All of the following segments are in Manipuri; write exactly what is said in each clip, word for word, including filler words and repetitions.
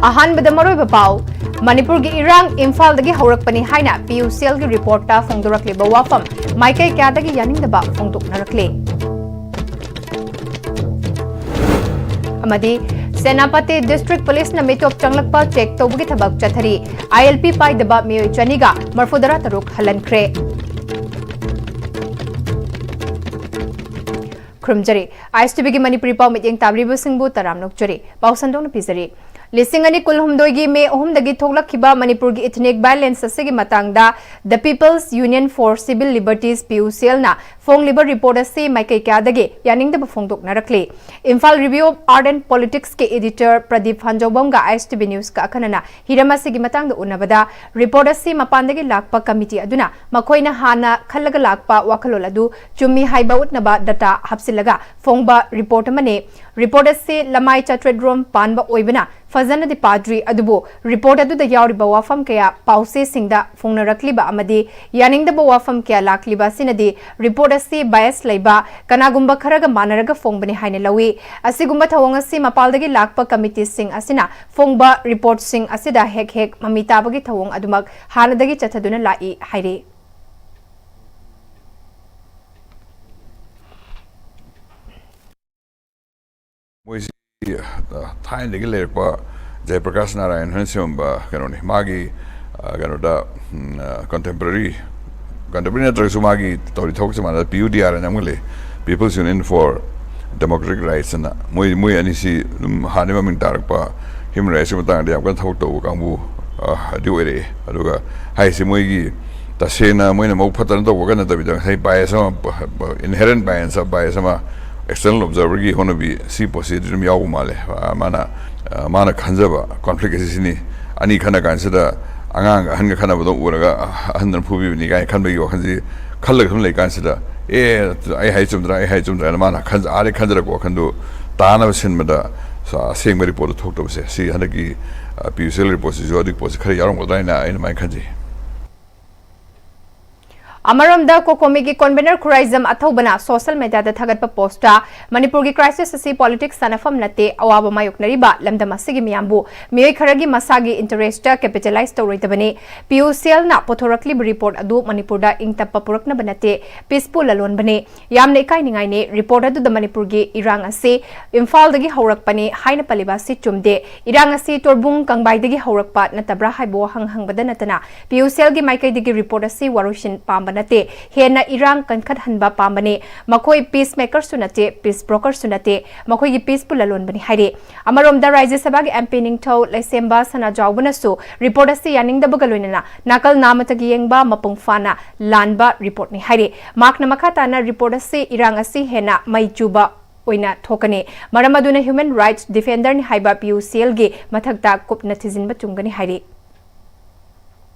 ꯑꯍꯥꯟꯕꯗ ꯃꯔꯨꯑꯣꯏꯕ ꯄꯥꯎ꯫ ꯃꯅꯤꯄꯨꯔꯒꯤ ꯏꯔꯥꯡ ꯏꯝꯐꯥꯜꯗꯒꯤ ꯍꯧꯔꯛꯄꯅꯤ ꯍꯥꯏꯅ ꯄꯤ ꯌꯨ ꯁꯤ ꯑꯦꯜꯒꯤ ꯔꯤꯄꯣꯔꯠꯇ ꯐꯣꯡꯗꯣꯔꯛꯂꯤꯕ ꯋꯥꯐꯝ ꯃꯥꯏꯀꯩ ꯀꯌꯥꯗꯒꯤ ꯌꯥꯅꯤꯡꯗꯕ ꯐꯣꯡꯗꯣꯛꯅꯔꯛꯂꯤ꯫ ꯑꯃꯗꯤ ꯁꯦꯅꯥꯄꯇꯤ ꯗꯤꯁꯇ꯭ꯔꯤꯛ ꯄꯨꯂꯤꯁꯅ ꯃꯤꯇꯣꯞ ꯆꯪꯂꯛꯄ ꯆꯦꯛ ꯇꯧꯕꯒꯤ ꯊꯕꯛ ꯆꯠꯊꯔꯤ꯫ ꯑꯥꯏ ꯑꯦꯜ ꯄꯤ ꯄꯥꯏꯗꯕ ꯃꯤꯑꯣꯏ ꯆꯅꯤꯒ ꯃꯔꯐꯨꯇꯔꯥ ꯇꯔꯨꯛ ꯍꯜꯍꯟꯈ꯭ꯔꯦ꯫ ꯈꯨꯔꯨꯝꯖꯔꯤ꯫ ꯑꯥꯏ ꯑꯦꯁ ꯇꯤ ꯚꯤꯒꯤ ꯃꯅꯤꯄꯨꯔꯤ ꯄꯥꯎ ꯃꯤꯠꯌꯦꯡ ꯇꯥꯕꯤꯔꯤꯕꯁꯤꯡꯕꯨ ꯇꯔꯥꯝꯅ ꯑꯣꯛꯆꯔꯤ꯫ ꯄꯥꯎ ꯁꯟꯗꯣꯛꯅ ꯄꯤꯖꯔꯤ꯫ ꯂꯤꯁꯤꯡ ꯑꯅꯤ ꯀꯨꯟꯍꯨꯝꯗꯣꯏꯒꯤ ꯃꯦ ꯑꯍꯨꯝꯗꯒꯤ ꯊꯣꯛꯂꯛꯈꯤꯕ ꯃꯅꯤꯄꯨꯔꯒꯤ ethnic violence ꯑꯁꯤꯒꯤ ꯃꯇꯥꯡꯗ The People's Union for Civil Liberties, P U C ꯑꯦꯜꯅ ꯐꯣꯡꯂꯤꯕ ꯔꯤꯄꯣꯔꯠ ꯑꯁꯤ ꯃꯥꯏꯀꯩ ꯀꯌꯥꯗꯒꯤ ꯌꯥꯅꯤꯡꯗꯕ ꯐꯣꯡꯗꯣꯛꯅꯔꯛꯂꯤ꯫ Imphal Review of Art and Politicsꯀꯤ editor ꯄ꯭ꯔꯗꯤꯞ ꯐꯥꯟꯖꯧꯕꯝꯒ ꯑꯥꯏ ꯑꯦꯁ ꯇꯤ ꯚꯤ ꯅ꯭ꯌꯨꯁꯀ ꯑꯈꯟꯅꯅ ꯍꯤꯔꯝ ꯑꯁꯤꯒꯤ ꯃꯇꯥꯡꯗ ꯎꯅꯕꯗ, ꯔꯤꯄꯣꯔꯠ ꯑꯁꯤ ꯃꯄꯥꯟꯗꯒꯤ ꯂꯥꯛꯄ ꯀꯃꯤꯇꯤ ꯑꯗꯨꯅ ꯃꯈꯣꯏꯅ ꯍꯥꯟꯅ ꯈꯜꯂꯒ ꯂꯥꯛꯄ ꯋꯥꯈꯜꯂꯣꯟ ꯑꯗꯨ ꯆꯨꯝꯃꯤ ꯍꯥꯏꯕ ꯎꯠꯅꯕ ꯗꯇꯥ ꯍꯥꯞꯆꯤꯜꯂꯒ ꯐꯣꯡꯕ ꯔꯤꯄꯣꯔꯠ ꯑꯃꯅꯤ꯫ ꯔꯤꯄꯣꯔꯠ ꯑꯁꯤ ꯂꯃꯥꯏ ꯆꯥꯇ꯭ꯔꯦꯠ ꯔꯣꯝ ꯄꯥꯟꯕ ꯑꯣꯏꯕꯅ ꯐꯖꯅꯗꯤ ꯄꯥꯗ꯭ꯔꯤ, ꯑꯗꯨꯕꯨ ꯔꯤꯄꯣꯔꯠ ꯑꯗꯨꯗ ꯌꯥꯎꯔꯤꯕ ꯋꯥꯐꯝ ꯀꯌꯥ ꯄꯥꯎꯆꯦꯁꯤꯡꯗ ꯐꯣꯡꯅꯔꯛꯂꯤꯕ ꯑꯃꯗꯤ ꯌꯥꯅꯤꯡꯗꯕ ꯋꯥꯐꯝ ꯀꯌꯥ ꯂꯥꯛꯂꯤꯕ ꯑꯁꯤꯅꯗꯤ ꯔꯤꯄꯣꯔꯠ ꯑꯁꯤ bias ꯂꯩꯕ, ꯀꯅꯥꯒꯨꯝꯕ ꯈꯔꯒ ꯃꯥꯟꯅꯔꯒ ꯐꯣꯡꯕꯅꯤ ꯍꯥꯏꯅ ꯂꯧꯏ꯫ ꯑꯁꯤꯒꯨꯝꯕ ꯊꯧꯑꯣꯡ ꯑꯁꯤ ꯃꯄꯥꯜꯗꯒꯤ ꯂꯥꯛꯄ ꯀꯃꯤꯇꯤꯁꯤꯡ ꯑꯁꯤꯅ ꯐꯣꯡꯕ ꯔꯤꯄꯣꯔꯠꯁꯤꯡ ꯑꯁꯤꯗ ꯍꯦꯛ ꯍꯦꯛ ꯃꯃꯤ ꯇꯥꯕꯒꯤ ꯊꯧꯑꯣꯡ ꯑꯗꯨꯃꯛ ꯍꯥꯟꯅꯗꯒꯤ ꯆꯠꯊꯗꯨꯅ ꯂꯥꯛꯏ ꯍꯥꯏꯔꯤ꯫ ꯃꯣꯏꯁꯤ ꯑ, ꯊꯥꯏꯅꯗꯒꯤ ꯂꯩꯔꯛꯄ ꯖꯌꯄ꯭ꯔꯀꯥꯁ ꯅꯥꯔꯥꯌꯟ ꯍꯣꯏꯅ ꯁꯦꯝꯃꯝꯕ ꯀꯩꯅꯣꯅꯤ꯫ ꯃꯥꯒꯤ ꯑ, ꯀꯩꯅꯣꯗ ꯎꯝ, ꯑ, contemporary contemporary ꯅꯠꯇ꯭ꯔꯒꯁꯨ ꯃꯥꯒꯤ ꯇꯧꯔꯤ ꯊꯕꯛꯁꯦ ꯃꯥꯟꯅꯗ ꯄꯤ ꯌꯨ ꯗꯤ ꯑꯥꯔ ꯍꯥꯏꯅ ꯑꯃ ꯂꯩ, People's Union for Democratic Rights ꯍꯥꯏꯅ꯫ ꯃꯣꯏ ꯃꯣꯏ ꯑꯅꯤꯁꯤ ꯑꯗꯨꯝ ꯍꯥꯟꯅꯗꯤ ꯃꯃꯤꯡ ꯇꯥꯔꯛꯄ human rightsꯀꯤ ꯃꯇꯥꯡꯗ ꯌꯥꯝ ꯀꯟꯅ ꯊꯕꯛ ꯇꯧꯕ ꯀꯥꯡꯕꯨ ꯑ, ꯑꯗꯨ ꯑꯣꯏꯔꯛꯑꯦ꯫ ꯑꯗꯨꯒ ꯍꯥꯏꯔꯤꯁꯤ ꯃꯣꯏꯒꯤ ꯇꯁꯦꯡꯅ ꯃꯣꯏꯅ ꯃꯕꯨꯛ ꯐꯠꯇꯅ ꯇꯧꯕꯒ ꯅꯠꯇꯕꯤꯗ ꯉꯁꯥꯏ bias ꯑꯃ, inherent bias, bias ꯑꯃ external observerꯒꯤ ꯍꯧꯅꯕꯤ ꯁꯤ ꯄꯣꯠꯁꯤ ꯑꯗꯨꯝ ꯌꯥꯎꯕ ꯃꯥꯜꯂꯦ꯫ ꯑ, ꯃꯥꯅ ꯑ, ꯃꯥꯅ ꯈꯟꯖꯕ conflict ꯑꯁꯤ ꯁꯤꯅꯤ꯫ ꯑꯅꯤ ꯈꯟꯅ ꯀꯥꯟꯁꯤꯗ ꯑꯉꯥꯡꯒ ꯑꯍꯟꯒ ꯈꯟꯅꯕꯗꯣ ꯎꯔꯒ, ꯑ, ꯑꯍꯟꯗꯨꯅ ꯐꯨꯕꯤꯕꯅꯤ ꯀꯥꯏꯅ ꯈꯟꯕꯒꯤ ꯋꯥꯈꯜꯁꯤ ꯈꯜꯂꯒ ꯁꯨꯝ ꯂꯩꯀꯥꯟꯁꯤꯗ, "ꯑꯦ, ꯑꯩ ꯍꯥꯏ ꯆꯨꯝꯗ꯭ꯔꯥ, ꯑꯩ ꯍꯥꯏ ꯆꯨꯝꯗ꯭ꯔꯥ?" ꯍꯥꯏꯅ ꯃꯥꯅ ꯈꯟꯖ-, ꯑꯥꯗꯩ ꯈꯟꯖꯔꯛꯄ ꯋꯥꯈꯜꯗꯨ ꯇꯥꯅꯕ ꯁꯤꯟꯕꯗ ꯁ-, ꯑꯁꯦꯡꯕ ꯔꯤꯄꯣꯔꯠꯇꯨ ꯊꯣꯛꯇꯕꯁꯦ, ꯁꯤ ꯍꯟꯗꯛꯀꯤ, ꯑ, ꯄꯤ ꯌꯨ ꯁꯤ ꯑꯦꯜ ꯔꯤꯄꯣꯔꯠꯁꯤꯁꯨ ꯑꯗꯨꯒꯤ ꯄꯣꯠꯁꯤ ꯈꯔ ꯌꯥꯎꯔꯝꯒꯗ꯭ꯔꯥ ꯍꯥꯏꯅ ꯑꯩꯅ ꯑꯗꯨꯃꯥꯏꯅ ꯈꯟꯖꯩ꯫ ꯑꯃꯔꯣꯝꯗ, ꯀꯣꯀꯣꯃꯤꯒꯤ convener ꯈꯨꯔꯥꯏꯖꯝ ꯑꯊꯧꯕꯅ social mediaꯗ ꯊꯥꯒꯠꯄ postꯇ, "ꯃꯅꯤꯄꯨꯔꯒꯤ crisis ꯑꯁꯤ politics ꯁꯥꯟꯅꯐꯝ ꯅꯠꯇꯦ, ꯑꯋꯥꯕ ꯃꯥꯌꯣꯛꯅꯔꯤꯕ ꯂꯝꯗꯝ ꯑꯁꯤꯒꯤ ꯃꯤꯌꯥꯝꯕꯨ ꯃꯤꯑꯣꯏ ꯈꯔꯒꯤ ꯃꯁꯥꯒꯤ interestꯇ capitalize ꯇꯧꯔꯣꯏꯗꯕꯅꯤ꯫ PUCLꯅ ꯄꯨꯊꯣꯔꯛꯂꯤꯕ report ꯑꯗꯨ ꯃꯅꯤꯄꯨꯔꯗ ꯏꯪ ꯇꯞꯄ ꯄꯨꯔꯛꯅꯕ ꯅꯠꯇꯦ, peaceꯄꯨ ꯂꯂꯣꯟꯕꯅꯤ꯫ ꯌꯥꯝꯅ ꯏꯀꯥꯏꯅꯤꯡꯉꯥꯏꯅꯤ꯫ Report ꯑꯗꯨꯗ ꯃꯅꯤꯄꯨꯔꯒꯤ ꯏꯔꯥꯡ ꯑꯁꯤ ꯏꯝꯐꯥꯜꯗꯒꯤ ꯍꯧꯔꯛꯄꯅꯤ ꯍꯥꯏꯅ ꯄꯜꯂꯤꯕ ꯑꯁꯤ ꯆꯨꯝꯗꯦ꯫ ꯏꯔꯥꯡ ꯑꯁꯤ ꯇꯣꯔꯕꯨꯡ ꯀꯪꯕꯥꯏꯗꯒꯤ ꯍꯧꯔꯛꯄ ꯅꯠꯇꯕ꯭ꯔꯥ ꯍꯥꯏꯕ ꯋꯥꯍꯪ ꯍꯪꯕꯗ ꯅꯠꯇꯅ, PUCLꯒꯤ ꯃꯥꯏꯀꯩꯗꯒꯤ report ꯑꯁꯤ ꯋꯥꯔꯣꯏꯁꯤꯟ ꯄꯥꯝꯕ ꯅꯠꯇꯦ, ꯍꯦꯟꯅ ꯏꯔꯥꯡ ꯀꯟꯈꯠꯍꯟꯕ ꯄꯥꯝꯕꯅꯤ꯫ ꯃꯈꯣꯏ peacemakerꯁꯨ ꯅꯠꯇꯦ, peace brokerꯁꯨ ꯅꯠꯇꯦ, ꯃꯈꯣꯏꯒꯤ peaceꯄꯨ ꯂꯂꯣꯟꯕꯅꯤ" ꯍꯥꯏꯔꯤ꯫ ꯑꯃꯔꯣꯝꯗ, ꯔꯥꯖ꯭ꯌ ꯁꯚꯥꯒꯤ MP ꯅꯤꯡꯊꯧ ꯂꯩꯁꯦꯝꯕ ꯁꯅꯥꯖꯥꯎꯕꯅꯁꯨ report ꯑꯁꯤ ꯌꯥꯅꯤꯡꯗꯕꯒ ꯂꯣꯏꯅꯅ ꯅꯥꯀꯜ ꯅꯥꯃꯇꯒꯤ ꯌꯦꯡꯕ ꯃꯄꯨꯡ ꯐꯥꯅ ꯂꯥꯟꯕ reportꯅꯤ ꯍꯥꯏꯔꯤ꯫ ꯃꯍꯥꯛꯅ ꯃꯈꯥ ꯇꯥꯅ report ꯑꯁꯤ ꯏꯔꯥꯡ ꯑꯁꯤ ꯍꯦꯟꯅ ꯃꯩ ꯆꯨꯕ ꯑꯣꯏꯅ ꯊꯣꯛꯀꯅꯤ꯫ ꯃꯔꯝ ꯑꯗꯨꯅ human rights defenderꯅꯤ ꯍꯥꯏꯕ PUCLꯒꯤ ꯃꯊꯛꯇ ꯀꯨꯞꯅ ꯊꯤꯖꯤꯟꯕ ꯆꯨꯝꯒꯅꯤ ꯍꯥꯏꯔꯤ꯫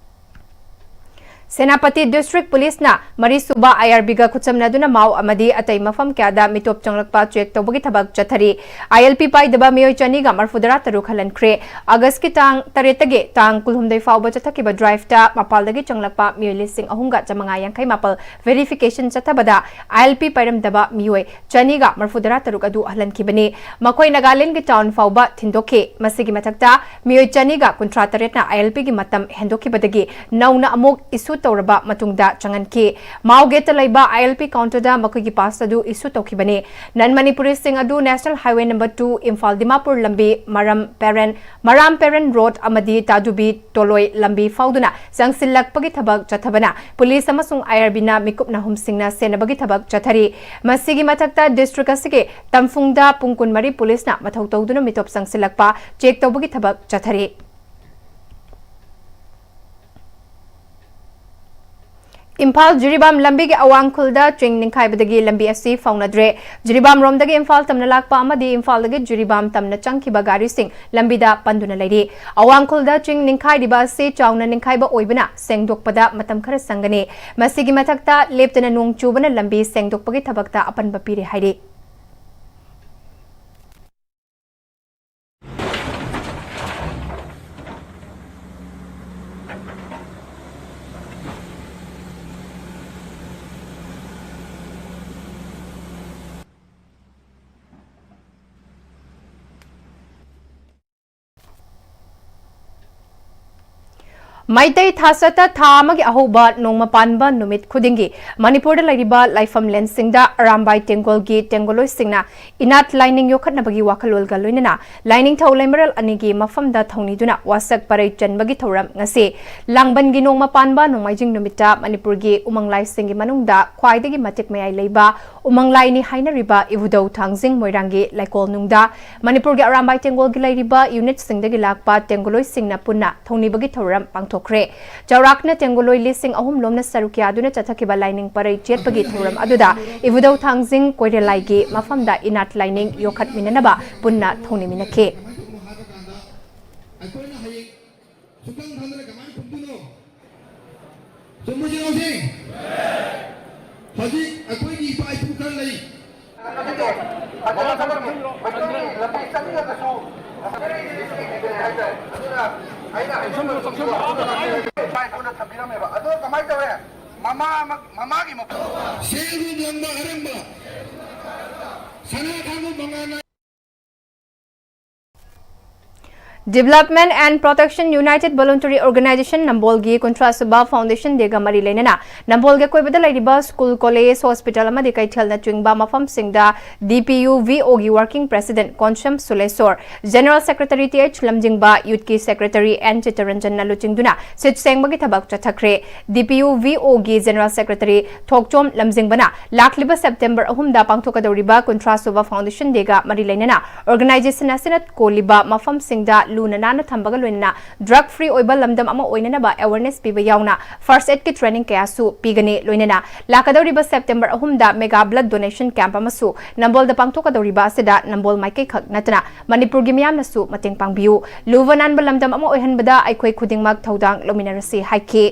ꯁꯦꯅꯥꯄꯇꯤ District Policeꯅ ꯃꯔꯤꯁꯨꯕ IRBꯒ ꯈꯨꯠꯁꯝꯅꯗꯨꯅ ꯃꯥꯎ ꯑꯃꯗꯤ ꯑꯇꯩ ꯃꯐꯝ ꯀꯌꯥꯗ ꯃꯤꯇꯣꯞ ꯆꯪꯂꯛꯄ check ꯇꯧꯕꯒꯤ ꯊꯕꯛ ꯆꯠꯊꯔꯤ꯫ ILP ꯄꯥꯏꯗꯕ ꯃꯤꯑꯣꯏ ꯆꯅꯤꯒ ꯃꯔꯐꯨꯇꯔꯥ ꯇꯔꯨꯛ ꯍꯜꯍꯟꯈ꯭ꯔꯦ꯫ Augustꯀꯤ ꯇꯥꯡ ꯇꯔꯦꯠꯇꯒꯤ ꯇꯥꯡ ꯀꯨꯟꯍꯨꯝꯗꯣꯏ ꯐꯥꯎꯕ ꯆꯠꯊꯈꯤꯕ driveꯇ ꯃꯄꯥꯜꯗꯒꯤ ꯆꯪꯂꯛꯄ ꯃꯤꯑꯣꯏ ꯂꯤꯁꯤꯡ ꯑꯍꯨꯝꯒ ꯆꯥꯃꯉꯥ ꯌꯥꯡꯈꯩ ꯃꯥꯄꯜ verification ꯆꯠꯊꯕꯗ ILP ꯄꯥꯏꯔꯝꯗꯕ ꯃꯤꯑꯣꯏ ꯆꯅꯤꯒ ꯃꯔꯐꯨꯇꯔꯥ ꯇꯔꯨꯛ ꯑꯗꯨ ꯍꯜꯍꯟꯈꯤꯕꯅꯤ꯫ ꯃꯈꯣꯏ ꯅꯥꯒꯥꯂꯦꯟꯗꯒꯤ town ꯐꯥꯎꯕ ꯊꯤꯟꯗꯣꯛꯈꯤ꯫ ꯃꯁꯤꯒꯤ ꯃꯊꯛꯇ ꯃꯤꯑꯣꯏ ꯆꯅꯤꯒ ꯀꯨꯟꯊ꯭ꯔꯥ ꯇꯔꯦꯠꯅ ILPꯒꯤ ꯃꯇꯝ ꯍꯦꯟꯗꯣꯛꯈꯤꯕꯗꯒꯤ ꯅꯧꯅ ꯑꯃꯨꯛ issue ꯇꯧꯔꯕ ꯃꯇꯨꯡꯗ ꯆꯪꯍꯟꯈꯤ꯫ ꯃꯥꯎ gateꯇ ꯂꯩꯕ ILP counterꯗ ꯃꯈꯣꯏꯒꯤ pass ꯑꯗꯨ issue ꯇꯧꯈꯤꯕꯅꯤ꯫ Non Manipuriꯁꯤꯡ ꯑꯗꯨ National Highway number two, Imphal Dimapur ꯂꯝꯕꯤ, ꯃꯔꯝ ꯄꯦꯔꯦꯟ, ꯃꯔꯥꯝ ꯄꯦꯔꯦꯟ road ꯑꯃꯗꯤ ꯇꯥꯗꯨꯕꯤ ꯇꯣꯂꯣꯏ ꯂꯝꯕꯤ ꯐꯥꯎꯗꯨꯅ ꯆꯪꯁꯤꯜꯂꯛꯄꯒꯤ ꯊꯕꯛ ꯆꯠꯊꯕꯅ police ꯑꯃꯁꯨꯡ IRBꯅ ꯃꯤꯀꯨꯞ ꯅꯥꯍꯨꯝꯁꯤꯡꯅ ꯁꯦꯟꯅꯕꯒꯤ ꯊꯕꯛ ꯆꯠꯊꯔꯤ꯫ ꯃꯁꯤꯒꯤ ꯃꯊꯛꯇ district ꯑꯁꯤꯒꯤ ꯇꯝꯐꯨꯡꯗ ꯄꯨꯡ ꯀꯨꯟꯃꯔꯤ policeꯅ ꯃꯊꯧ ꯇꯧꯗꯨꯅ ꯃꯤꯇꯣꯞ ꯆꯪꯁꯤꯜꯂꯛꯄ check ꯇꯧꯕꯒꯤ ꯊꯕꯛ ꯆꯠꯊꯔꯤ꯫ ꯏꯝꯐꯥꯜ ꯖꯤꯔꯤꯕꯥꯝ ꯂꯝꯕꯤꯒꯤ ꯑꯋꯥꯡ ꯈꯨꯜꯗ ꯆꯤꯡ ꯅꯤꯡꯈꯥꯏꯕꯗꯒꯤ ꯂꯝꯕꯤ ꯑꯁꯤ ꯐꯥꯎꯅꯗ꯭ꯔꯦ꯫ ꯖꯤꯔꯤꯕꯥꯝ ꯔꯣꯝꯗꯒꯤ ꯏꯝꯐꯥꯜ ꯇꯝꯅ ꯂꯥꯛꯄ ꯑꯃꯗꯤ ꯏꯝꯐꯥꯜꯗꯒꯤ ꯖꯤꯔꯤꯕꯥꯝ ꯇꯝꯅ ꯆꯪꯈꯤꯕ ꯒꯥꯔꯤꯁꯤꯡ ꯂꯝꯕꯤꯗ ꯄꯟꯗꯨꯅ ꯂꯩꯔꯤ꯫ ꯑꯋꯥꯡ ꯈꯨꯜꯗ ꯆꯤꯡ ꯅꯤꯡꯈꯥꯏꯔꯤꯕ ꯑꯁꯤ ꯆꯥꯎꯅ ꯅꯤꯡꯈꯥꯏꯕ ꯑꯣꯏꯕꯅ ꯁꯦꯡꯗꯣꯛꯄꯗ ꯃꯇꯝ ꯈꯔ ꯆꯪꯒꯅꯤ꯫ ꯃꯁꯤꯒꯤ ꯃꯊꯛꯇ ꯂꯦꯞꯇꯅ ꯅꯣꯡ ꯆꯨꯕꯅ ꯂꯝꯕꯤ ꯁꯦꯡꯗꯣꯛꯄꯒꯤ ꯊꯕꯛꯇ ꯑꯄꯟꯕ ꯄꯤꯔꯦ ꯍꯥꯏꯔꯤ꯫ ꯃꯩꯇꯩ ꯊꯥꯁꯠꯇ ꯊꯥ ꯑꯃꯒꯤ ꯑꯍꯧꯕ ꯅꯣꯡꯃ ꯄꯥꯟꯕ ꯅꯨꯃꯤꯠ ꯈꯨꯗꯤꯡꯒꯤ ꯃꯅꯤꯄꯨꯔꯗ ꯂꯩꯔꯤꯕ ꯂꯥꯏꯐꯝꯂꯦꯟꯁꯤꯡꯗ ꯑꯔꯥꯝꯕꯥꯏ ꯇꯦꯡꯒꯣꯜꯒꯤ ꯇꯦꯡꯒꯣꯂꯣꯏꯁꯤꯡꯅ ꯏꯅꯥꯠ ꯂꯥꯏꯅꯤꯡ ꯌꯣꯛꯈꯠꯅꯕꯒꯤ ꯋꯥꯈꯜꯂꯣꯟꯒ ꯂꯣꯏꯅꯅ ꯂꯥꯏꯅꯤꯡꯊꯧ ꯂꯩꯃꯔꯦꯜ ꯑꯅꯤꯒꯤ ꯃꯐꯝꯗ ꯊꯧꯅꯤꯗꯨꯅ ꯋꯥꯁꯛ ꯄꯔꯩ ꯆꯟꯕꯒꯤ ꯊꯧꯔꯝ ꯉꯁꯤ ꯂꯥꯡꯕꯟꯒꯤ ꯅꯣꯡꯃ ꯄꯥꯟꯕ ꯅꯣꯡꯃꯥꯏꯖꯤꯡ ꯅꯨꯃꯤꯠꯇ ꯃꯅꯤꯄꯨꯔꯒꯤ ꯎꯃꯪ ꯂꯥꯏꯁꯤꯡꯒꯤ ꯃꯅꯨꯡꯗ ꯈ꯭ꯋꯥꯏꯗꯒꯤ ꯃꯇꯤꯛ ꯃꯌꯥꯏ ꯂꯩꯕ ꯎꯃꯪ ꯂꯥꯏꯅꯤ ꯍꯥꯏꯅꯔꯤꯕ ꯏꯕꯨꯙꯧ ꯊꯥꯡꯖꯤꯡ ꯃꯣꯏꯔꯥꯡꯒꯤ ꯂꯩꯀꯣꯜꯅꯨꯡꯗ ꯃꯅꯤꯄꯨꯔꯒꯤ ꯑꯔꯥꯝꯕꯥꯏ ꯇꯦꯡꯒꯣꯜꯒꯤ ꯂꯩꯔꯤꯕ ꯌꯨꯅꯤꯠꯁꯤꯡꯗꯒꯤ ꯂꯥꯛꯄ ꯇꯦꯡꯒꯣꯂꯣꯏꯁꯤꯡꯅ ꯄꯨꯟꯅ ꯊꯧꯅꯤꯕꯒꯤ ꯊꯧꯔꯝ ꯄꯥꯡꯊꯣꯛꯈ꯭ꯔꯦ꯫ ꯆꯥꯎꯔꯥꯛꯅ ꯇꯦꯡꯒꯣꯂꯣꯏ ꯂꯤꯁꯤꯡ ꯑꯍꯨꯝ ꯂꯣꯝꯅ ꯁꯔꯨꯛ ꯌꯥꯗꯨꯅ ꯆꯠꯊꯈꯤꯕ ꯂꯥꯏꯅꯤꯡ ꯄꯔꯩ ꯆꯦꯠꯄꯒꯤ ꯊꯧꯔꯝ ꯑꯗꯨꯗ ꯏꯕꯨꯙꯧ ꯊꯥꯡꯖꯤꯡ ꯀꯣꯏꯔꯦꯂꯥꯏꯒꯤ ꯃꯐꯝꯗ ꯏꯅꯥꯠ ꯂꯥꯏꯅꯤꯡ ꯌꯣꯛꯈꯠꯃꯤꯟꯅꯅꯕ ꯄꯨꯟꯅ ꯊꯧꯅꯤꯃꯤꯟꯅꯈꯤ꯫ ꯑꯩꯈꯣꯏꯅ ꯍꯌꯦꯡ ꯁꯨꯛꯇꯪ ꯊꯥꯗꯅ ꯀꯃꯥꯏꯅ ꯈꯨꯝꯗꯣꯏꯅꯣ? ꯆꯨꯝꯕ꯭ꯔꯣ, ꯆꯦ ꯅꯥꯎꯁꯤꯡ? ꯍꯧꯖꯤꯛ ꯑꯩꯈꯣꯏꯒꯤ ꯏꯄꯥ ꯏꯄꯨ ꯈꯔ ꯂꯩ꯫ ꯑꯗꯨꯅ ꯃꯩꯇꯩꯒꯤ ꯂꯝꯕꯤ ꯆꯠꯅꯤꯡꯉꯒꯁꯨ ꯍꯥꯏꯇꯥꯔꯦ꯫ ꯑꯗꯨꯅ ꯑꯩꯅ ꯍꯥꯏꯖꯅꯤꯡꯕꯗꯤ ꯏꯄꯥ ꯏꯄꯨꯅ ꯊꯝꯕꯤꯔꯝꯃꯦꯕ꯫ ꯑꯗꯣ ꯀꯃꯥꯏꯅ ꯇꯧꯔꯦ? ꯃꯃꯥ ꯑꯃ, ꯃꯃꯥꯒꯤ ꯃꯄꯨ ꯁꯦꯜꯒꯨꯝ ꯂꯪꯕ ꯑꯔꯪꯕ ꯁꯅꯥ ꯊꯥꯡꯒꯨꯝ ꯃꯉꯥꯜꯅ Development and Protection United Voluntary Organization ꯅꯝꯕꯣꯜꯒꯤ ꯀꯨꯟꯊ꯭ꯔꯥ ꯁꯨꯕ Foundation Dayꯒ ꯃꯔꯤ ꯂꯩꯅꯅ ꯅꯝꯕꯣꯜꯒꯤ ꯑꯀꯣꯏꯕꯗ ꯂꯩꯔꯤꯕ school, college, hospital ꯑꯃꯗꯤ ꯀꯩꯊꯦꯜꯅꯆꯤꯡꯕ ꯃꯐꯝꯁꯤꯡꯗ DPUVOꯒꯤ Working President Konsam ꯁꯨꯂꯦꯁꯣꯔ, General Secretary th ꯂꯝꯖꯤꯡꯕ, Youthꯀꯤ Secretary N ꯆꯤꯠꯇꯔꯟꯖꯟꯅ ꯂꯨꯆꯤꯡꯗꯨꯅ ꯁꯤꯠ ꯁꯦꯡꯕꯒꯤ ꯊꯕꯛ ꯆꯠꯊꯈ꯭ꯔꯦ꯫ DPUVOꯒꯤ General Secretary ꯊꯣꯛꯆꯣꯝ ꯂꯝꯖꯤꯡꯕꯅ ꯂꯥꯛꯂꯤꯕ September ꯑꯍꯨꯝꯗ ꯄꯥꯡꯊꯣꯛꯀꯗꯧꯔꯤꯕ ꯀꯨꯟꯊ꯭ꯔꯥ ꯁꯨꯕ Foundation Dayꯒ ꯃꯔꯤ ꯂꯩꯅꯅ organization ꯑꯁꯤꯅ ꯀꯣꯜꯂꯤꯕ ꯃꯐꯝꯁꯤꯡꯗ ꯂꯨꯅ ꯅꯥꯟꯅ ꯊꯝꯕꯒ ꯂꯣꯏꯅꯅ drug free ꯑꯣꯏꯕ ꯂꯝꯗꯝ ꯑꯃ ꯑꯣꯏꯅꯅꯕ awareness ꯄꯤꯕ ꯌꯥꯎꯅ first aidꯀꯤ training ꯀꯌꯥꯁꯨ ꯄꯤꯒꯅꯤ꯫ ꯂꯣꯏꯅꯅ ꯂꯥꯛꯀꯗꯧꯔꯤꯕ September ꯑꯍꯨꯝꯗ mega blood donation camp ꯑꯃꯁꯨ ꯅꯝꯕꯣꯜꯗ ꯄꯥꯡꯊꯣꯛꯀꯗꯧꯔꯤꯕ ꯑꯁꯤꯗ ꯅꯝꯕꯣꯜ ꯃꯥꯏꯀꯩ ꯈꯛ ꯅꯠꯇꯅ ꯃꯅꯤꯄꯨꯔꯒꯤ ꯃꯤꯌꯥꯝꯅꯁꯨ ꯃꯇꯦꯡ ꯄꯥꯡꯕꯤꯌꯨ꯫ ꯂꯨꯕ ꯅꯥꯟꯕ ꯂꯝꯗꯝ ꯑꯃ ꯑꯣꯏꯍꯟꯕꯗ ꯑꯩꯈꯣꯏ ꯈꯨꯗꯤꯡꯃꯛ ꯊꯧꯗꯥꯡ ꯂꯧꯃꯤꯟꯅꯔꯁꯤ ꯍꯥꯏꯈꯤ꯫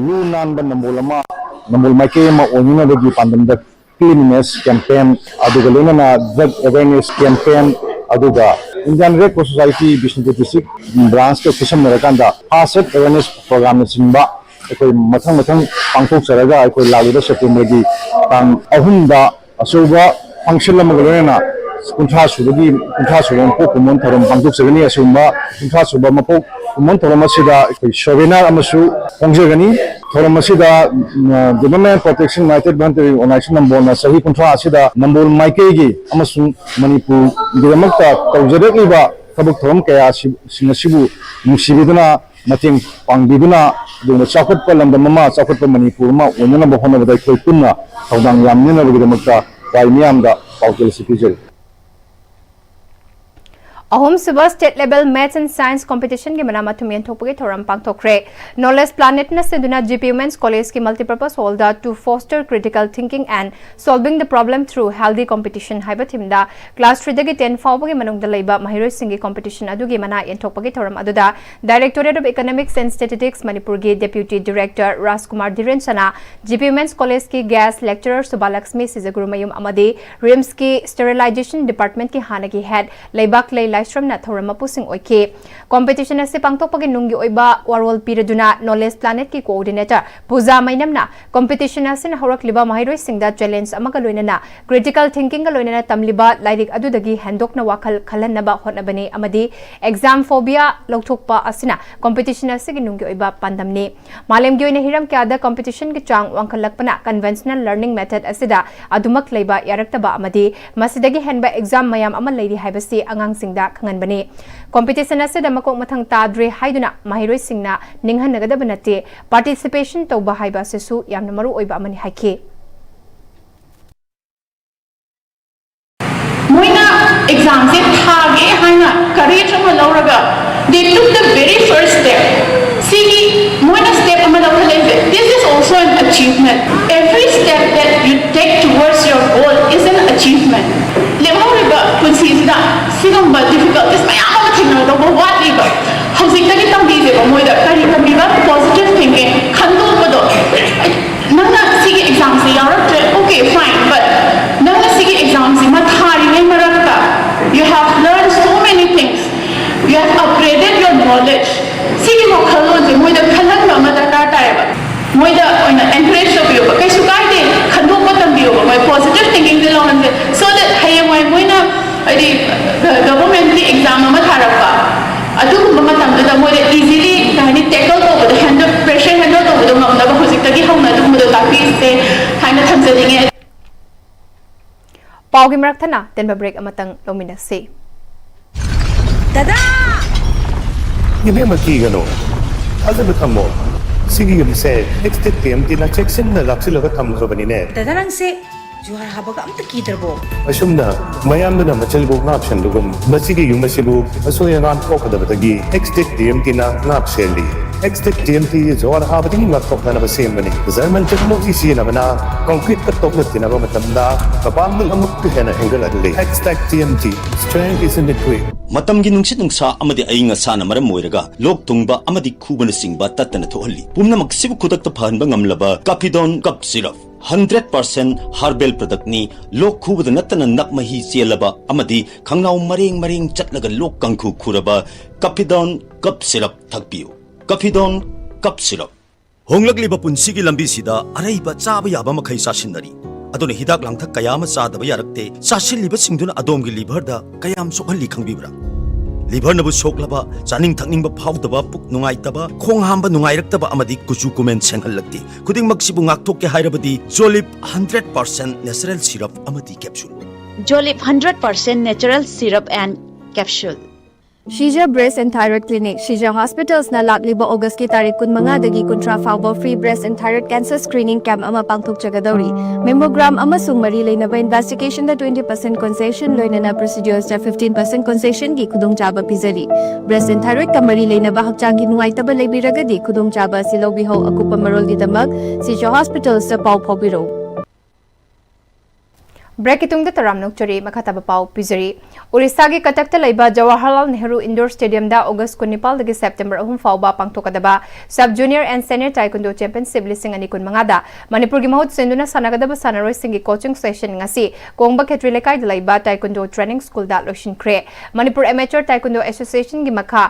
ꯂꯨ ꯅꯥꯟꯕ ꯅꯝꯕꯣꯜ ꯑꯃ, ꯅꯝꯕꯣꯜ ꯃꯥꯏꯀꯩ ꯑꯃ ꯑꯣꯏꯅꯅꯕꯒꯤ ꯄꯥꯟꯗꯝꯗ cleanliness campaign, ꯑꯗꯨꯒ ꯂꯣꯏꯅꯅ drug awareness campaign, ꯑꯗꯨꯒ Indian Red Cross Society Bishnupur district branchꯀ ꯈꯨꯠꯁꯝꯅꯔꯀꯥꯟꯗ first aid awareness programꯅꯆꯤꯡꯕ ꯑꯩꯈꯣꯏ ꯃꯊꯪ ꯃꯊꯪ ꯄꯥꯡꯊꯣꯛꯆꯔꯒ ꯑꯩꯈꯣꯏ ꯂꯥꯛꯂꯤꯕ Septemberꯒꯤ ꯇꯥꯡ ꯑꯍꯨꯝꯗ ꯑꯆꯧꯕ function ꯑꯃꯒ ꯂꯣꯏꯅꯅ ꯀꯨꯟꯊ꯭ꯔꯥ ꯁꯨꯕꯒꯤ ꯀꯨꯟꯊ꯭ꯔꯥ ꯁꯨꯕ ꯃꯄꯣꯛ ꯀꯨꯝꯑꯣꯟ ꯊꯧꯔꯝ ꯄꯥꯡꯊꯣꯛꯆꯒꯅꯤ꯫ ꯑꯁꯤꯒꯨꯝꯕ ꯀꯨꯟꯊ꯭ꯔꯥ ꯁꯨꯕ ꯃꯄꯣꯛ ꯀꯨꯝꯑꯣꯟ ꯊꯧꯔꯝ ꯑꯁꯤꯗ ꯑꯩꯈꯣꯏ ꯁꯣꯚꯦꯅꯥꯔ ꯑꯃꯁꯨ ꯐꯣꯡꯖꯒꯅꯤ꯫ ꯊꯧꯔꯝ ꯑꯁꯤꯗ development protection united volunteer organization ꯅꯝꯕꯣꯜꯅ ꯆꯍꯤ ꯀꯨꯟꯊ꯭ꯔꯥ ꯑꯁꯤꯗ ꯅꯝꯕꯣꯜ ꯃꯥꯏꯀꯩꯒꯤ ꯑꯃꯁꯨꯡ ꯃꯅꯤꯄꯨꯔꯒꯤꯗꯃꯛꯇ ꯇꯧꯖꯔꯛꯂꯤꯕ ꯊꯕꯛ ꯊꯧꯔꯝ ꯀꯌꯥꯁꯤꯡ ꯑꯁꯤꯕꯨ ꯅꯨꯡꯁꯤꯕꯤꯗꯨꯅ, ꯃꯇꯦꯡ ꯄꯥꯡꯕꯤꯗꯨꯅ, ꯑꯗꯨꯒꯨꯝꯕ ꯆꯥꯎꯈꯠꯄ ꯂꯝꯗꯝ ꯑꯃ, ꯆꯥꯎꯈꯠꯄ ꯃꯅꯤꯄꯨꯔ ꯑꯃ ꯑꯣꯏꯅꯅꯕ ꯍꯣꯠꯅꯕꯗ ꯑꯩꯈꯣꯏ ꯄꯨꯟꯅ ꯊꯧꯗꯥꯡ ꯌꯥꯃꯤꯟꯅꯅꯕꯒꯤꯗꯃꯛꯇ ꯈ꯭ꯋꯥꯏ ꯃꯤꯌꯥꯝꯗ ꯄꯥꯎꯖꯦꯜ ꯑꯁꯤ ꯄꯤꯖꯔꯤ꯫ ꯑꯍꯨꯝꯁꯨꯕ State Level Maths and Science Competition ꯒꯤ ꯃꯅꯥ ꯃꯊꯨꯝ ꯌꯦꯟꯊꯣꯛꯄꯒꯤ ꯊꯧꯔꯝ ꯄꯥꯡꯊꯣꯛꯈ꯭ꯔꯦ꯫ Knowledge Planet ꯅ ꯁꯤꯟꯗꯨꯅ G P Women's College ꯀꯤ Multipurpose Hall the To Foster Critical Thinking and Solving the Problem Through Healthy Competition ꯍꯥꯏꯕ theme ꯗ class three ꯗꯒꯤ ten ꯐꯥꯎꯕꯒꯤ ꯃꯅꯨꯡꯗ ꯂꯩꯕ ꯃꯍꯩꯔꯣꯏꯁꯤꯡꯒꯤ competition ꯑꯗꯨꯒꯤ ꯃꯅꯥ ꯌꯦꯟꯊꯣꯛꯄꯒꯤ ꯊꯧꯔꯝ ꯑꯗꯨꯗ Directorate of Economics and Statistics ꯃꯅꯤꯄꯨꯔꯒꯤ Deputy Director ꯔꯥꯖꯀꯨꯃꯥꯔ ꯙꯤꯔꯦꯟꯁꯅ G P Women's College ꯀꯤ Guest Lecturer ꯁꯨꯕꯥꯂꯛꯁꯃꯤ ꯁꯤꯖꯒꯨꯔꯨꯃꯌꯨꯝ ꯑꯃꯗꯤ RIMS ꯀꯤ Sterilization Department ꯀꯤ ꯍꯥꯟꯅꯒꯤ head ꯂꯩꯕꯥꯛꯂꯩ ꯂꯥꯏꯁ꯭ꯔꯝꯅ ꯊꯧꯔꯝ ꯃꯄꯨꯁꯤꯡ ꯑꯣꯏꯈꯤ꯫ Competition ꯑꯁꯤ ꯄꯥꯡꯊꯣꯛꯄꯒꯤ ꯅꯨꯡꯒꯤ ꯑꯣꯏꯕ ꯋꯥꯔꯣꯜ ꯄꯤꯔꯗꯨꯅ Knowledge Planet ꯀꯤ Coordinator ꯄꯨꯖꯥ ꯃꯩꯅꯝꯅ competition ꯑꯁꯤꯅ ꯍꯧꯔꯛꯂꯤꯕ ꯃꯍꯩꯔꯣꯏꯁꯤꯡꯗ challenge ꯑꯃꯒ ꯂꯣꯏꯅꯅ critical thinking ꯒ ꯂꯣꯏꯅꯅ ꯇꯝꯂꯤꯕ ꯂꯥꯏꯔꯤꯛ ꯑꯗꯨꯗꯒꯤ ꯍꯦꯟꯗꯣꯛꯅ ꯋꯥꯈꯜ ꯈꯜꯍꯟꯅꯕ ꯍꯣꯠꯅꯕꯅꯤ ꯑꯃꯗꯤ exam phobia ꯂꯧꯊꯣꯛꯄ ꯑꯁꯤꯅ competition ꯑꯁꯤꯒꯤ ꯅꯨꯡꯒꯤ ꯑꯣꯏꯕ ꯄꯥꯟꯗꯝꯅꯤ꯫ ꯃꯥꯂꯦꯝꯒꯤ ꯑꯣꯏꯅ ꯍꯤꯔꯝ ꯀꯌꯥꯗ competition ꯒꯤ ꯆꯥꯡ ꯋꯥꯡꯈꯠꯂꯛꯄꯅ conventional learning method ꯑꯁꯤꯗ ꯑꯗꯨꯃꯛ ꯂꯩꯕ ꯌꯥꯔꯛꯇꯕ ꯑꯃꯗꯤ ꯃꯁꯤꯗꯒꯤ ꯍꯦꯟꯕ exam ꯃꯌꯥꯝ ꯑꯃ ꯂꯩꯔꯤ ꯍꯥꯏꯕꯁꯤ ꯑꯉꯥꯡꯁꯤꯡꯗ ꯈꯪꯍꯟꯕꯅꯤ꯫ Competition ꯑꯁꯤꯗ ꯃꯀꯣꯛ ꯃꯊꯪ ꯇꯥꯗ꯭ꯔꯦ ꯍꯥꯏꯗꯨꯅ ꯃꯍꯩꯔꯣꯏꯁꯤꯡꯅ ꯅꯤꯡꯍꯟꯅꯒꯗꯕ ꯅꯠꯇꯦ꯫ Participation ꯇꯧꯕ ꯍꯥꯏꯕ ꯑꯁꯤꯁꯨ ꯌꯥꯝꯅ ꯃꯔꯨ ꯑꯣꯏꯕ ꯑꯃꯅꯤ ꯍꯥꯏꯈꯤ꯫ ꯃꯣꯏꯅ exam ꯁꯦ ꯊꯥꯒꯦ ꯍꯥꯏꯅ courage ꯑꯃ ꯂꯧꯔꯒ they took the very first step. ꯁꯤꯒꯤ ꯃꯣꯏꯅ step ꯑꯃ ꯂꯧꯈꯠꯂꯛꯏꯁꯦ, this is also an achievement. Every step that you take towards your goal is an achievement. ꯂꯦꯝꯍꯧꯔꯤꯕ ꯄꯨꯟꯁꯤꯁꯤꯗ ꯁꯤꯒꯨꯝꯕ difficulties ꯃꯌꯥꯝ ꯑꯃ ꯊꯦꯡꯅꯒꯗꯧꯕ ꯋꯥꯠꯂꯤꯕ꯫ ꯍꯧꯖꯤꯛꯇꯒꯤ ꯇꯝꯕꯤꯁꯦꯕ ꯃꯣꯏꯗ ꯀꯔꯤ ꯇꯝꯕꯤꯕ? Positive thinking, ꯈꯟꯗꯣꯛꯄꯗꯣ꯫ ꯅꯪꯅ ꯁꯤꯒꯤ exam say ꯌꯥꯎꯔꯛꯇ꯭ꯔꯦ, okay, fine, but ꯅꯪꯅ ꯁꯤꯒꯤ exam ꯁꯤꯃ ꯊꯥꯔꯤꯉꯩ ꯃꯔꯛꯇ you have learned so many things, you have upgraded your knowledge. ꯁꯤꯒꯤ ꯋꯥꯈꯜꯂꯣꯟꯁꯦ ꯃꯣꯏꯗ ꯈꯜꯍꯟꯕ ꯑꯃ ꯗꯔꯀꯥꯔ ꯇꯥꯏꯌꯦꯕ꯫ ꯃꯣꯏꯗ ꯑꯣꯏꯅ encourage ꯇꯧꯕꯤꯌꯣꯕ, ꯀꯩꯁꯨ ꯀꯥꯏꯗꯦ, ꯈꯟꯗꯣꯛꯄ ꯇꯝꯕꯤꯌꯣꯕ, ꯃꯣꯏ positive thinking say ꯂꯧꯍꯟꯁꯦ, so that ꯍꯌꯦꯡꯋꯥꯏ ꯃꯣꯏꯅ ꯍꯥꯏꯗꯤ ꯒꯚꯔꯟꯃꯦꯟꯠꯀꯤ ꯑꯦꯛꯖꯥꯝ ꯑꯃ ꯊꯥꯔꯛꯄ, ꯑꯗꯨꯒꯨꯝꯕ ꯃꯇꯝꯗꯨꯗ ꯃꯣꯏꯗ ꯏꯖꯤꯂꯤ ꯀꯩ ꯍꯥꯏꯅꯤ, ꯇꯦꯀꯜ ꯇꯧꯕꯗꯣ, ꯍꯦꯟꯗꯜ, ꯄ꯭ꯔꯦꯁꯔ ꯍꯦꯟꯗꯜ ꯇꯧꯕꯗꯣ ꯉꯝꯅꯕ ꯍꯧꯖꯤꯛꯇꯒꯤ ꯍꯧꯅ ꯑꯗꯨꯒꯨꯝꯕꯗꯣ ꯇꯥꯛꯄꯤꯁꯦ ꯍꯥꯏꯅ ꯊꯝꯖꯅꯤꯡꯉꯦ꯫ ꯄꯥꯎꯒꯤ ꯃꯔꯛ ꯊꯠꯅ ꯇꯦꯟꯕ ꯕ꯭ꯔꯦꯛ ꯑꯃꯇꯪ ꯂꯧꯃꯤꯟꯅꯁꯤ꯫ ꯗꯗꯥ! ꯏꯕꯦꯝꯃ, ꯀꯤꯒꯅꯨ꯫ ꯊꯥꯖꯕ ꯊꯝꯃꯣ꯫ ꯁꯤꯒꯤ ꯌꯨꯝꯁꯦ ꯑꯦꯛꯁꯇꯦꯛ ꯇꯤ ꯑꯦꯝ ꯇꯤꯅ ꯆꯦꯛꯁꯤꯟꯅ ꯂꯥꯛꯁꯤꯜꯂꯒ ꯊꯝꯈ꯭ꯔꯕꯅꯤꯅꯦ꯫ ꯗꯗꯥ, ꯅꯪꯁꯦ ꯖꯨꯍꯥꯔ ꯍꯥꯕꯒ ꯑꯝꯇ ꯀꯤꯗ꯭ꯔꯕꯣ? ꯑꯁꯨꯝꯅ ꯃꯌꯥꯝꯗꯨꯅ ꯃꯆꯜꯕꯨ ꯉꯥꯛ ꯁꯦꯟꯕꯒꯨꯝ, ꯃꯁꯤꯒꯤ ꯌꯨꯝ ꯑꯁꯤꯕꯨ ꯑꯁꯣꯏ ꯑꯉꯥꯝ ꯊꯣꯛꯀꯗꯕꯗꯒꯤ ꯑꯦꯛꯁꯇꯦꯛ ꯇꯤ ꯑꯦꯝ ꯇꯤꯅ ꯉꯥꯛ ꯁꯦꯜꯂꯤ꯫ ꯑꯦꯛꯁꯇꯦꯛ ꯇꯤ ꯑꯦꯝ ꯇꯤ ꯖꯨꯍꯥꯔ ꯍꯥꯕꯗꯒꯤ ꯉꯥꯛꯊꯣꯛꯅꯅꯕ ꯁꯦꯝꯕꯅꯤ꯫ ꯖꯔꯃꯟ ꯇꯦꯛꯅꯣꯂꯣꯖꯤ ꯁꯤꯖꯤꯟꯅꯕꯅ ꯀꯣꯟꯀ꯭ꯔꯤꯠꯀ ꯇꯣꯛꯅ ꯇꯤꯟꯅꯕ ꯃꯇꯝꯗ ꯃꯄꯥꯡꯒꯜ ꯑꯃꯨꯛꯀ ꯍꯦꯟꯅ ꯍꯦꯟꯒꯠꯍꯜꯂꯤ꯫ Xtech T M T, strength is in the grit꯫ ꯃꯇꯝꯒꯤ ꯅꯨꯡꯁꯤꯠ ꯅꯨꯡꯁꯥ ꯑꯃꯗꯤ ꯑꯏꯪ ꯑꯁꯥꯅ ꯃꯔꯝ ꯑꯣꯏꯔꯒ ꯂꯣꯛ ꯊꯨꯡꯕ ꯑꯃꯗꯤ ꯈꯨꯕꯅꯆꯤꯡꯕ ꯇꯠꯇꯅ ꯊꯣꯛꯍꯜꯂꯤ꯫ ꯄꯨꯝꯅꯃꯛꯁꯤꯕꯨ ꯈꯨꯗꯛꯇ ꯐꯍꯟꯕ ꯉꯝꯂꯕ ꯀꯥꯐꯤꯗꯣꯟ ꯀꯞ ꯁꯤꯔꯞ, ꯍꯟꯗ꯭ꯔꯦꯠ ꯄꯥꯔꯁꯦꯟ ꯍꯥꯔꯕꯦꯜ ꯄ꯭ꯔꯗꯛꯅꯤ꯫ ꯂꯣꯛ ꯈꯨꯕꯗ ꯅꯠꯇꯅ ꯅꯞ ꯃꯍꯤ ꯆꯦꯜꯂꯕ ꯑꯃꯗꯤ ꯈꯪꯅꯥꯎ ꯃꯔꯦꯡ ꯃꯔꯦꯡ ꯆꯠꯂꯒ ꯂꯣꯛ ꯀꯥꯡꯈꯨ ꯈꯨꯔꯕ ꯀꯥꯐꯤꯗꯣꯟ ꯀꯞ ꯁꯤꯔꯞ ꯊꯛꯄꯤꯌꯨ꯫ ꯀꯥꯐꯤꯗꯣꯟ ꯀꯞ ꯁꯤꯔꯞ꯫ ꯍꯣꯡꯂꯛꯂꯤꯕ ꯄꯨꯟꯁꯤꯒꯤ ꯂꯝꯕꯤꯁꯤꯗ ꯑꯔꯩꯕ ꯆꯥꯕ ꯌꯥꯕ ꯃꯈꯩ ꯆꯥꯁꯤꯟꯅꯔꯤ꯫ ꯑꯗꯨꯅ ꯍꯤꯗꯥꯛ ꯂꯥꯡꯊꯛ ꯀꯌꯥ ꯑꯃ ꯆꯥꯗꯕ ꯌꯥꯔꯛꯇꯦ꯫ ꯆꯥꯁꯤꯜꯂꯤꯕꯁꯤꯡꯗꯨꯅ ꯑꯗꯣꯝꯒꯤ ꯂꯤꯚꯔꯗ ꯀꯌꯥꯝ ꯁꯣꯛꯍꯜꯂꯤ ꯈꯪꯕꯤꯕ꯭ꯔꯥ? ꯂꯤꯚꯔꯅꯕꯨ ꯁꯣꯛꯂꯕ, ꯆꯥꯅꯤꯡ ꯊꯛꯅꯤꯡꯕ ꯐꯥꯎꯗꯕ, ꯄꯨꯛ ꯅꯨꯡꯉꯥꯏꯇꯕ, ꯈꯣꯡ ꯍꯥꯝꯕ ꯅꯨꯡꯉꯥꯏꯔꯛꯇꯕ ꯑꯃꯗꯤ ꯀꯨꯆꯨ ꯀꯨꯃꯦꯟ ꯁꯦꯡꯍꯜꯂꯛꯇꯦ꯫ ꯈꯨꯗꯤꯡꯃꯛꯁꯤꯕꯨ ꯉꯥꯛꯊꯣꯛꯀꯦ ꯍꯥꯏꯔꯕꯗꯤ Jolip hundred percent natural syrup ꯑꯃꯗꯤ capsule. Jolip hundred percent natural syrup and capsule. Shija breast and thyroid clinic, Shija ꯍꯣꯁꯄꯤꯇꯥꯜꯁꯅ ꯂꯥꯛꯂꯤꯕ ꯑꯣꯒꯁꯀꯤ ꯇꯥꯔꯤꯛ ꯀꯨꯟꯃꯉꯥꯗꯒꯤ ꯀꯨꯟꯊ꯭ꯔꯥ ꯐꯥꯎꯕ free breast and thyroid cancer screening camp ꯑꯃ ꯄꯥꯡꯊꯣꯛꯆꯒꯗꯧꯔꯤ꯫ ꯃꯦꯃꯣꯒ꯭ꯔꯥꯝ ꯑꯃꯁꯨꯡ ꯃꯔꯤ ꯂꯩꯅꯕ ꯏꯟꯚꯦꯁꯇꯤꯒꯦꯁꯟꯗ ꯇ꯭ꯋꯦꯟꯇꯤ ꯄꯥꯔꯁꯦꯟ ꯀꯣꯟꯁꯦꯁꯟ, ꯂꯣꯏꯅꯅ ꯄ꯭ꯔꯣꯁꯤꯗ꯭ꯌꯨꯑꯔꯁꯇ ꯐꯤꯐꯇꯤꯟ ꯄꯥꯔꯁꯦꯟ ꯀꯣꯟꯁꯦꯁꯟꯒꯤ ꯈꯨꯗꯣꯡꯆꯥꯕ ꯄꯤꯖꯔꯤ꯫ ꯕ꯭ꯔꯦꯁ ꯑꯦꯟ ꯊꯥꯏꯔꯣꯏꯗꯀ ꯃꯔꯤ ꯂꯩꯅꯕ ꯍꯛꯆꯥꯡꯒꯤ ꯅꯨꯡꯉꯥꯏꯇꯕ ꯂꯩꯕꯤꯔꯒꯗꯤ ꯈꯨꯗꯣꯡꯆꯥꯕ ꯑꯁꯤ ꯂꯧꯕꯤꯍꯧ꯫ ꯑꯀꯨꯞꯄ ꯃꯔꯣꯜꯒꯤꯗꯃꯛ ꯁꯤꯖ ꯍꯣꯁꯄꯤꯇꯥꯜꯁꯇ ꯄꯥꯎ ꯐꯥꯎꯕꯤꯔꯧ꯫ ꯕ꯭ꯔꯦꯛꯀꯤ ꯇꯨꯡꯗ ꯇꯔꯥꯝꯅ ꯑꯣꯛꯆꯔꯤ꯫ ꯃꯈꯥ ꯇꯥꯕ ꯄꯥꯎ ꯄꯤꯖꯔꯤ꯫ ꯑꯣꯔꯤꯁꯥꯒꯤ ꯀꯇꯛꯇ ꯂꯩꯕ ꯖꯋꯥꯍꯔꯂꯥꯜ ꯅꯦꯍꯔꯨ ꯏꯟꯗꯣꯔ ꯁ꯭ꯇꯦꯗꯤꯌꯝꯗ ꯑꯣꯒꯁ ꯀꯨꯟꯅꯤꯄꯥꯜꯗꯒꯤ ꯁꯦꯞꯇꯦꯝꯕꯔ ꯑꯍꯨꯝ ꯐꯥꯎꯕ ꯄꯥꯡꯊꯣꯛꯀꯗꯕ sub junior and senior taekwondo championship ꯂꯤꯁꯤꯡ ꯑꯅꯤ ꯀꯨꯟꯃꯉꯥꯗ ꯃꯅꯤꯄꯨꯔꯒꯤ ꯃꯍꯨꯠ ꯁꯤꯟꯗꯨꯅ ꯁꯥꯟꯅꯒꯗꯕ ꯁꯥꯟꯅꯔꯣꯏꯁꯤꯡꯒꯤ ꯀꯣꯆꯤꯡ ꯁꯦꯁꯟ ꯉꯁꯤ ꯀꯣꯡꯕ ꯈꯦꯇ꯭ꯔꯤ ꯂꯩꯀꯥꯏꯗ ꯂꯩꯕ ꯇꯥꯏꯀꯨꯟꯗꯣ ꯇ꯭ꯔꯦꯅꯤꯡ ꯁ꯭ꯀꯨꯜꯗ ꯂꯣꯏꯁꯤꯟꯈ꯭ꯔꯦ꯫ ꯃꯅꯤꯄꯨꯔ ꯑꯦꯃꯦꯆꯔ ꯇꯥꯏꯀꯨꯟꯗꯣ ꯑꯦꯁꯣꯁꯤꯌꯦꯁꯟꯒꯤ ꯃꯈꯥ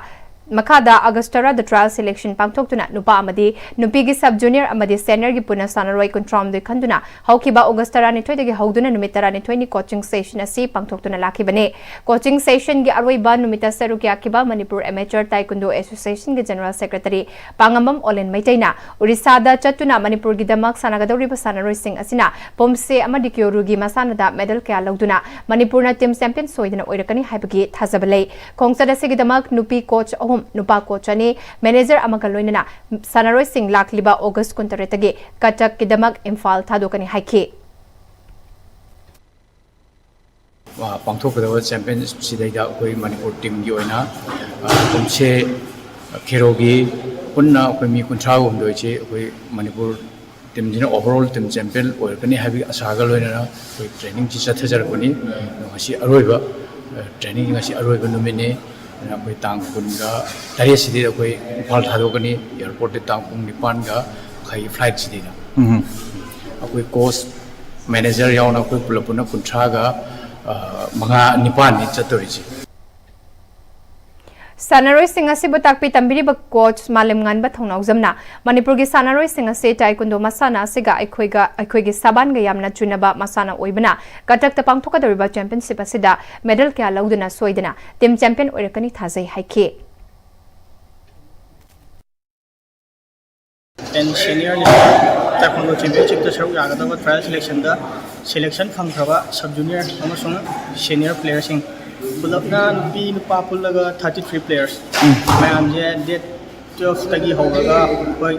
ꯃꯈꯥꯗ ꯑꯣꯒꯁ ꯇꯔꯥꯗ trial selection ꯄꯥꯡꯊꯣꯛꯇꯨꯅ ꯅꯨꯄꯥ ꯑꯃꯗꯤ ꯅꯨꯄꯤꯒꯤ sub junior ꯑꯃꯗꯤ seniorꯒꯤ ꯄꯨꯟꯅ ꯁꯥꯟꯅꯔꯣꯏ ꯀꯨꯟꯊ꯭ꯔꯥꯍꯨꯝꯗꯣꯏ ꯈꯟꯗꯨꯅ ꯍꯧꯈꯤꯕ ꯑꯣꯒꯁ ꯇꯔꯥꯅꯤꯊꯣꯏꯗꯒꯤ ꯍꯧꯗꯨꯅ ꯅꯨꯃꯤꯠ ꯇꯔꯥꯅꯤꯊꯣꯏꯅꯤ coaching session ꯑꯁꯤ ꯄꯥꯡꯊꯣꯛꯇꯨꯅ ꯂꯥꯛꯈꯤꯕꯅꯤ꯫ Coaching sessionꯒꯤ ꯑꯔꯣꯏꯕ ꯅꯨꯃꯤꯠꯇ ꯁꯔꯨꯛ ꯌꯥꯈꯤꯕ Manipur Amateur Taekwondo Associationꯒꯤ General Secretary ꯄꯥꯉꯝꯕꯝ ꯑꯣꯂꯦꯟ ꯃꯩꯇꯩꯅ ꯎꯔꯤꯁꯥꯗ ꯆꯠꯇꯨꯅ ꯃꯅꯤꯄꯨꯔꯒꯤꯗꯃꯛ ꯁꯥꯟꯅꯒꯗꯧꯔꯤꯕ ꯁꯥꯟꯅꯔꯣꯏꯁꯤꯡ ꯑꯁꯤꯅ ꯄꯣꯝꯁꯦ ꯑꯃꯗꯤ ꯀ꯭ꯌꯣꯔꯨꯒꯤ ꯃꯁꯥꯟꯅꯗ medal ꯀꯌꯥ ꯂꯧꯗꯨꯅ ꯃꯅꯤꯄꯨꯔꯅ team champion ꯁꯣꯏꯗꯅ ꯑꯣꯏꯔꯛꯀꯅꯤ ꯍꯥꯏꯕꯒꯤ ꯊꯥꯖꯕ ꯂꯩ꯫ ꯈꯣꯡꯆꯠ ꯑꯁꯤꯒꯤꯗꯃꯛ ꯅꯨꯄꯤ coach ꯑꯍꯨꯝ, ꯅꯨꯄꯥ coach ꯑꯅꯤ, manager ꯑꯃꯒ ꯂꯣꯏꯅꯅ ꯁꯥꯟꯅꯔꯣꯏꯁꯤꯡ ꯂꯥꯛꯂꯤꯕ ꯑꯣꯒꯁ ꯀꯨꯟꯇꯔꯦꯠꯇꯒꯤ ꯀꯇꯛꯀꯤꯗꯃꯛ ꯏꯝꯐꯥꯜ ꯊꯥꯗꯣꯛꯀꯅꯤ ꯍꯥꯏꯈꯤ꯫ ꯑ, ꯄꯥꯡꯊꯣꯛꯀꯗꯕ championship ꯁꯤꯗꯩꯗ ꯑꯩꯈꯣꯏ ꯃꯅꯤꯄꯨꯔ teamꯒꯤ ꯑꯣꯏꯅ, ꯑ, ꯀꯨꯝꯁꯦ ꯈꯦꯔꯣꯒꯤ ꯄꯨꯟꯅ ꯑꯩꯈꯣꯏ ꯃꯤ ꯀꯨꯟꯊ꯭ꯔꯥ ꯍꯨꯝꯗꯣꯏꯁꯤ ꯑꯩꯈꯣꯏ ꯃꯅꯤꯄꯨꯔ teamꯁꯤꯅ overall team champion ꯑꯣꯏꯔꯛꯀꯅꯤ ꯍꯥꯏꯕꯒꯤ ꯑꯁꯥꯒ ꯂꯣꯏꯅꯅ ꯑꯩꯈꯣꯏ trainingꯁꯤ ꯆꯠꯊꯖꯔꯛꯄꯅꯤ꯫ ꯑꯗꯣ ꯉꯁꯤ ꯑꯔꯣꯏꯕ, ꯑ, training ꯉꯁꯤ ꯑꯔꯣꯏꯕ ꯅꯨꯃꯤꯠꯅꯤ꯫ ꯑꯗꯨꯅ ꯑꯩꯈꯣꯏ ꯇꯥꯡ ꯀꯨꯟꯒ ꯇꯔꯦꯠꯁꯤꯗꯤ ꯑꯩꯈꯣꯏ ꯏꯝꯐꯥꯜ ꯊꯥꯗꯣꯛꯀꯅꯤ꯫ Airportꯇ ꯇꯥꯡ ꯄꯨꯡ ꯅꯤꯄꯥꯟꯒ ꯃꯈꯥꯏꯒꯤ flightꯁꯤꯗꯅ꯫ ꯎꯝ꯫ ꯑꯩꯈꯣꯏ coach, manager ꯌꯥꯎꯅ ꯑꯩꯈꯣꯏ ꯄꯨꯂꯞ ꯄꯨꯟꯅ ꯀꯨꯟꯊ꯭ꯔꯥꯒ, ꯑ, ꯃꯉꯥ, ꯅꯤꯄꯥꯟꯅꯤ ꯆꯠꯇꯣꯔꯤꯁꯤ꯫ ꯁꯥꯟꯅꯔꯣꯏꯁꯤꯡ ꯑꯁꯤꯕꯨ ꯇꯥꯛꯄꯤ ꯇꯝꯕꯤꯔꯤꯕ coach ꯃꯥꯂꯦꯝꯉꯥꯟꯕ ꯊꯧꯅꯥꯎꯖꯝꯅ ꯃꯅꯤꯄꯨꯔꯒꯤ ꯁꯥꯟꯅꯔꯣꯏꯁꯤꯡ ꯑꯁꯤ Taekwondo ꯃꯁꯥꯟꯅ ꯑꯁꯤꯒ ꯑꯩꯈꯣꯏꯒ, ꯑꯩꯈꯣꯏꯒꯤ ꯁꯥꯕꯥꯟꯒ ꯌꯥꯝꯅ ꯆꯨꯅꯕ ꯃꯁꯥꯟꯅ ꯑꯣꯏꯕꯅ ꯀꯇꯛꯇ ꯄꯥꯡꯊꯣꯛꯀꯗꯧꯔꯤꯕ championship ꯑꯁꯤꯗ medal ꯀꯌꯥ ꯂꯧꯗꯨꯅ ꯁꯣꯏꯗꯅ team champion ꯑꯣꯏꯔꯛꯀꯅꯤ ꯊꯥꯖꯩ ꯍꯥꯏꯈꯤ꯫ And senior Taekwondo championshipꯇ ꯁꯔꯨꯛ ꯌꯥꯒꯗꯕ trial selectionꯗ selection ꯐꯪꯈ꯭ꯔꯕ sub junior ꯑꯃꯁꯨꯡ senior playerꯁꯤꯡ ꯄꯨꯂꯞꯅ ꯅꯨꯄꯤ ꯅꯨꯄꯥ ꯄꯨꯜꯂꯒ thirty three players ꯃꯌꯥꯝꯁꯦ date twelveꯇꯒꯤ ꯍꯧꯔꯒ ꯑꯩꯈꯣꯏ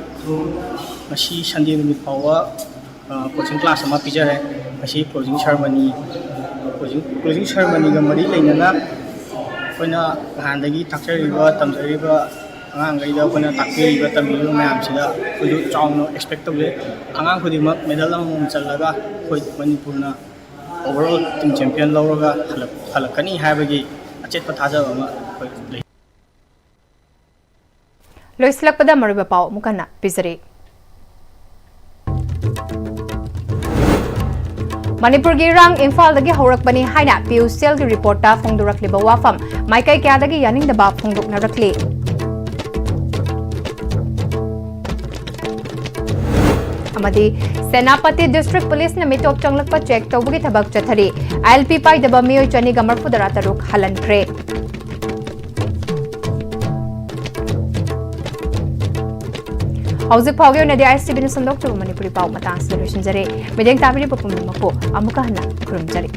ꯉꯁꯤ Sunday ꯅꯨꯃꯤꯠ ꯐꯥꯎꯕ, ꯑ, coaching class ꯑꯃ ꯄꯤꯖꯔꯦ꯫ ꯉꯁꯤ closing ceremony, closing, closing ceremonyꯒ ꯃꯔꯤ ꯂꯩꯅꯅ ꯑꯩꯈꯣꯏꯅ ꯅꯍꯥꯟꯗꯒꯤ ꯇꯥꯛꯆꯔꯤꯕ, ꯇꯝꯖꯔꯤꯕ ꯑꯉꯥꯡꯈꯩꯗ ꯑꯩꯈꯣꯏꯅ ꯇꯥꯛꯄꯤꯔꯤꯕ, ꯇꯝꯕꯤꯔꯤꯕ ꯃꯌꯥꯝꯁꯤꯗ ꯑꯩꯈꯣꯏꯁꯨ ꯆꯥꯎꯅ expect ꯇꯧꯖꯩ꯫ ꯑꯉꯥꯡ ꯈꯨꯗꯤꯡꯃꯛ medal ꯑꯃꯃꯝ ꯆꯜꯂꯒ ꯑꯩꯈꯣꯏ ꯃꯅꯤꯄꯨꯔꯅ overall team champion ꯂꯧꯔꯒ ꯍꯜꯂꯛ-, ꯍꯜꯂꯛꯀꯅꯤ ꯍꯥꯏꯕꯒꯤ ꯑꯆꯦꯠꯄ ꯊꯥꯖꯕ ꯑꯃ ꯑꯩꯈꯣꯏ ꯂꯩ꯫ ꯂꯣꯏꯁꯤꯜꯂꯛꯄꯗ ꯃꯔꯨꯑꯣꯏꯕ ꯄꯥꯎ ꯑꯃꯨꯛ ꯍꯟꯅ ꯄꯤꯖꯔꯤ꯫ ꯃꯅꯤꯄꯨꯔꯒꯤ ꯏꯔꯥꯡ ꯏꯝꯐꯥꯜꯗꯒꯤ ꯍꯧꯔꯛꯄꯅꯤ ꯍꯥꯏꯅ ꯄꯤꯌꯨꯁ ꯁꯦꯜꯒꯤ ꯔꯤꯄꯣꯔꯠꯇ ꯐꯣꯡꯗꯣꯔꯛꯂꯤꯕ ꯋꯥꯐꯝ ꯃꯥꯏꯀꯩ ꯀꯌꯥꯗꯒꯤ ꯌꯥꯅꯤꯡꯗꯕ ꯐꯣꯡꯗꯣꯛꯅꯔꯛꯂꯤ꯫ ꯑꯃꯗꯤ ꯁꯦꯅꯥꯄꯇꯤ ꯗꯤꯁꯇ꯭ꯔꯤꯛ ꯄꯨꯂꯤꯁꯅ ꯃꯤꯇꯣꯞ ꯆꯪꯂꯛꯄ ꯆꯦꯛ ꯇꯧꯕꯒꯤ ꯊꯕꯛ ꯆꯠꯊꯔꯤ꯫ ꯑꯥꯏ ꯑꯦꯜ ꯄꯤ ꯄꯥꯏꯗꯕ ꯃꯤꯑꯣꯏ ꯆꯅꯤꯒ ꯃꯔꯐꯨ ꯇꯔꯥ ꯇꯔꯨꯛ ꯍꯜꯍꯟꯈ꯭ꯔꯦ꯫ ꯍꯧꯖꯤꯛ ꯐꯥꯎꯒꯤ ꯑꯣꯏꯅꯗꯤ ꯑꯥꯏ ꯑꯦꯁ ꯇꯤ ꯚꯤꯅ ꯁꯟꯗꯣꯛꯆꯕ ꯃꯅꯤꯄꯨꯔꯤ ꯄꯥꯎ ꯃꯇꯥꯡꯁꯤꯗ ꯂꯣꯏꯁꯤꯟꯖꯔꯦ꯫ ꯃꯤꯠꯌꯦꯡ ꯇꯥꯕꯤꯔꯤꯕ ꯄꯨꯝꯅꯃꯛꯄꯨ ꯑꯃꯨꯛꯀ ꯍꯟꯅ ꯈꯨꯔꯨꯝꯖꯔꯤ꯫